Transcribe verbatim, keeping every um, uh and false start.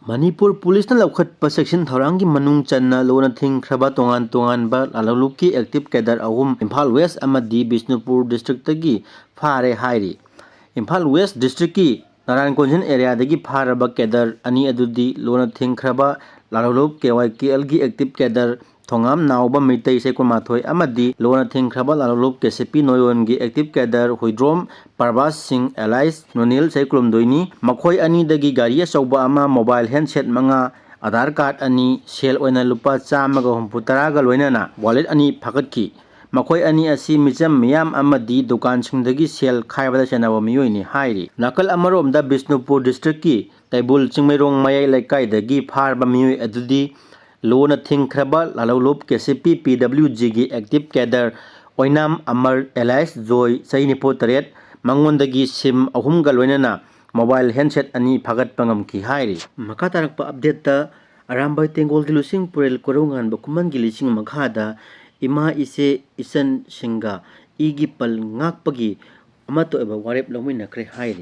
ꯃꯅꯤꯄꯨꯔ ꯄꯨꯂꯤꯁꯅ ꯂꯧꯈꯠꯄ ꯆꯦꯛꯁꯤꯟ ꯊꯧꯔꯥꯡꯒꯤ ꯃꯅꯨꯡ ꯆꯟꯅ ꯂꯨꯅ ꯊꯤꯡꯈ꯭ꯔꯕ ꯇꯣꯉꯥꯟ ꯇꯣꯉꯥꯟꯕ ꯂꯥꯂꯣꯡꯂꯨꯞꯀꯤ active cadre ꯑꯍꯨꯝ ꯏꯝꯐꯥꯜ ꯋꯦꯁ ꯑꯃꯗꯤ ꯕꯤꯁꯅꯨꯄꯨꯔ districtꯇꯒꯤ ꯐꯥꯔꯦ ꯍꯥꯏꯔꯤ꯫ ꯏꯝꯐꯥꯜ ꯋꯦꯁ districtꯀꯤ ꯅꯥꯔꯥꯌꯟ ꯀꯣꯟꯖꯤꯟ areaꯗꯒꯤ ꯐꯥꯔꯕ cadre ꯑꯅꯤ ꯑꯗꯨꯗꯤ ꯂꯨꯅ ꯊꯤꯡꯈ꯭ꯔꯕ ꯂꯥꯂꯣꯡꯂꯨꯞ KYKLꯒꯤ active cadre ꯊꯣꯉꯥꯝ ꯅꯥꯎꯕ ꯃꯩꯇꯩ ꯆꯍꯤ ꯀꯨꯟꯃꯥꯊꯣꯏ ꯑꯃꯗꯤ ꯂꯨꯅ ꯊꯤꯡꯈ꯭ꯔꯕ ꯂꯥꯂꯣꯡꯂꯨꯞ KCP ꯅꯣꯌꯣꯟꯒꯤ active cadre ꯍꯨꯏꯗ꯭ꯔꯣꯝ ꯄ꯭ꯔꯚꯥꯁ ꯁꯤꯡ alias ꯅꯣꯅꯤꯜ ꯆꯍꯤ ꯀꯨꯟꯍꯨꯝꯗꯣꯏꯅꯤ꯫ ꯃꯈꯣꯏ ꯑꯅꯤꯗꯒꯤ ꯒꯥꯔꯤ ꯑꯆꯧꯕ ꯑꯃ, mobile handset ꯃꯉꯥ, ꯑꯙꯥꯔ card ꯑꯅꯤ, ꯁꯦꯜ ꯑꯣꯏꯅ ꯂꯨꯄꯥ ꯆꯥꯝꯃꯒ ꯍꯨꯝꯐꯨ ꯇꯔꯥꯒ ꯂꯣꯏꯅꯅ wallet ꯑꯅꯤ ꯐꯥꯒꯠꯈꯤ꯫ ꯃꯈꯣꯏ ꯑꯅꯤ ꯑꯁꯤ ꯃꯤꯆꯝ ꯃꯤꯌꯥꯝ ꯑꯃꯗꯤ ꯗꯨꯀꯥꯟꯁꯤꯡꯗꯒꯤ ꯁꯦꯜ ꯈꯥꯏꯕꯗ ꯆꯦꯟꯅꯕ ꯃꯤꯑꯣꯏꯅꯤ ꯍꯥꯏꯔꯤ꯫ ꯅꯥꯀꯜ ꯑꯃꯔꯣꯝꯗ ꯕꯤꯁꯅꯨꯄꯨꯔ districtꯀꯤ ꯀꯩꯕꯨꯜ ꯆꯤꯡꯃꯩꯔꯣꯡ ꯃꯌꯥꯏ ꯂꯩꯀꯥꯏꯗꯒꯤ ꯐꯥꯔꯕ ꯃꯤꯑꯣꯏ ꯑꯗꯨꯗꯤ ꯂꯨꯅ ꯊꯤꯡꯈ꯭ꯔꯕ ꯂꯥꯂꯣꯡꯂꯨꯞ KCP PWGꯒꯤ active cadre ꯑꯣꯏꯅꯥꯝ ꯑꯃꯔ alias ꯖꯣꯏ ꯆꯍꯤ ꯅꯤꯐꯨ ꯇꯔꯦꯠ, ꯃꯉꯣꯟꯗꯒꯤ ꯁꯤꯝ ꯑꯍꯨꯝꯒ ꯂꯣꯏꯅꯅ mobile handset ꯑꯅꯤ ꯐꯥꯒꯠꯄ ꯉꯝꯈꯤ ꯍꯥꯏꯔꯤ꯫ ꯃꯈꯥ ꯇꯥꯔꯛꯄ updateꯇ ꯑꯔꯥꯝꯕꯥꯏ ꯇꯦꯡꯒꯣꯜꯒꯤ ꯂꯨꯆꯤꯡ ꯄꯨꯔꯦꯜ ꯀꯣꯏꯔꯧꯉꯥꯟꯕ ꯈꯨꯃꯟꯒꯤ ꯂꯤꯆꯤꯡ ꯃꯈꯥꯗ ꯏꯃꯥ ꯏꯆꯦ ꯏꯆꯟꯁꯤꯡꯒ ꯏꯒꯤ ꯄꯜ ꯉꯥꯛꯄꯒꯤ ꯑꯃꯠꯇ ꯑꯣꯏꯕ ꯋꯥꯔꯦꯞ ꯂꯧꯃꯤꯟꯅꯈ꯭ꯔꯦ ꯍꯥꯏꯔꯤ꯫